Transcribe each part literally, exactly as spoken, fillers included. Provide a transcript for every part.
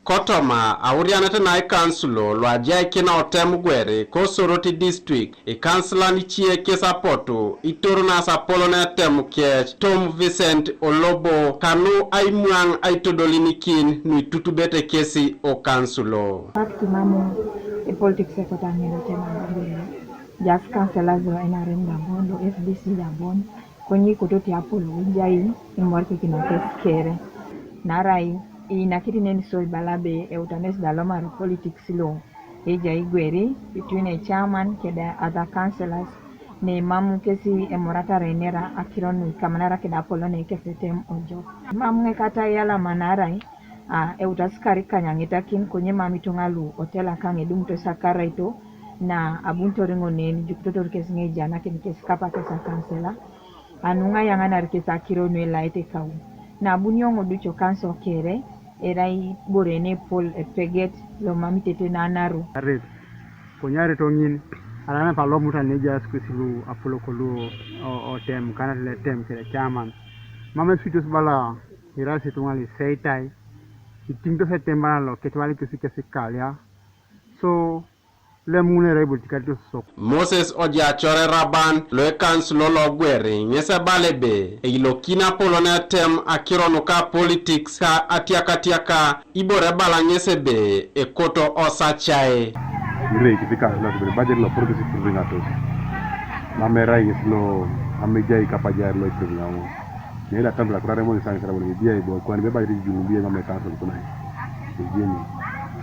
Kotoma aurianet na ikansulo luajaikin otem gweri ko Soroti District, ikansulan icie kes apotu itoronas apolon etem kec Tom Vincent Olobo kanu aimwaŋ aitodolinikin nuitutubete kesi okansulo. Pat kimamu epolitics ekotaŋin otem agweri. Jas councillors lo N R M da bon, lo F D C da bon, konye ikotote apolou ejai imorikikina kes kere. Naarai iinakit neni so ibala be eutanes da lomar politics lo ejai gweri between a chairman kede other councillors, ne mam kesi emoratare nera akiro nu ikamanara kede apolon ekesetem ojok. Mam ŋekata iyalama naarai a eutas kari kanyaŋitakin konye mam ituŋa lu otela kaŋ edumuto sakaraito na abunitor ŋo nen jukutotor kes ŋejanakin kes kapa kes akansela. Anu ŋa yaŋanar kes akiro nu elaete kau. Na abunio ŋo duco kanso kere, erai bore ne pol epeget lo mam itete nanaru. Aret, konye aret oŋin, alanap alomutan nejaas kwesi lu apolok lu o, otem, kanat netem kere chairman. Mam eswitos bala iras ituŋa liseitai, itiŋitos etem bala lo ketwalik kesi kesi kalia. So, lem ŋun erai ibotikarito sok. Moses Ojacore Raban lo ekansulo lo Gweri ŋes ebala ebe eilokin apolon etem akiro nuka politics ka atiakatiaka, ibore ebala ŋes ebe ekoto osacae. Ireikis ikansulo atubere budget lo politics iproving atos. Mam erai ŋes lo amejai kapajar lo iproving aŋo. Neda tambula kurare mo isan sara bole bia ibo kwani beba ri julu bia mame kanso kunai. Ejeni.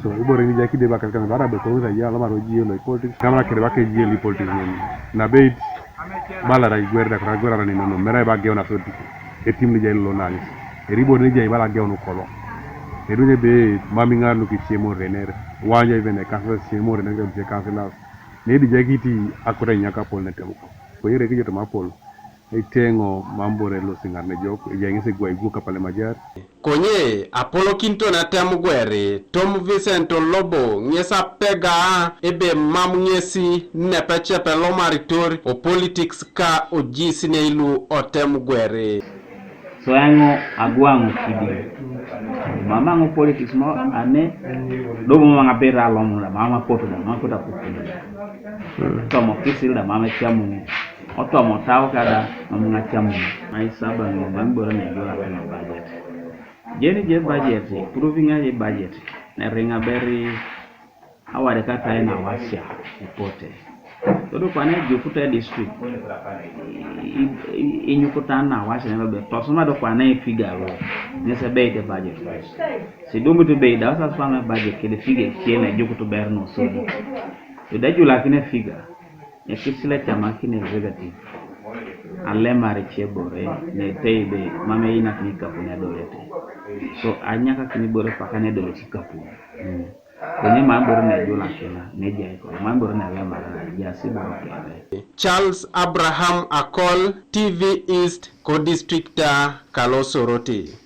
So ibore ni jaki de bakal kan bara be ko sa ya lamar oji lo politics. Kamera kere bake ji lo politics ni. Na beit bala ra igwer da kura gwera ni no mera ba geona so. Etim ni jai lo nani. Eri bore ni jai bala geona kolo. Edu ne be mami ŋar nu ki siemo rener. Wanja ibe ne kanso siemo rener ke kanso na. Ne di jaki ti akore nyaka pol ne temo. Ko yere ki joto mapol. Eteŋo mam bore lo siŋar nejok, ejai ŋes egwai gwok kapale majar. Konye apolokinto na tem gweri, Tom Vincent Olobo ŋes apega ebe mam ŋesi nepecepe lomaritor o politics ka ojis neilu otem gweri. So eŋo agwaŋ kidi. Mama ŋo politics mo ane, dobo mama ŋa bera lomunda, mama koto da, mama kota kukuda. Tomo kisil da, mama chamu. Otomo tau kada mamuŋa camun. Ai saba ŋo mam boro ne jura kena budget. Jeni je budget, proving je budget. Ne ringa beri awade kata ina wasia ipote. Todo kwane jukuta district. I- i- Inyukuta na wasia ne be tosoma do kwane figure lo. Ne se be de budget. Si dumbu to be da sa sama budget kede figure kiene jukutu ber no so. Ida jula kine figure. Ekisile camakin executive alemar cebore ne teibe mame inak ni kapun edolete. So anyakakin ibore paka ne doleti kapun. Kwenye mambore ne jula kina ne jaiko mambore ne alemar jasi boro kere. Charles Abraham Akol, T V East, ko distrikta kalo Soroti.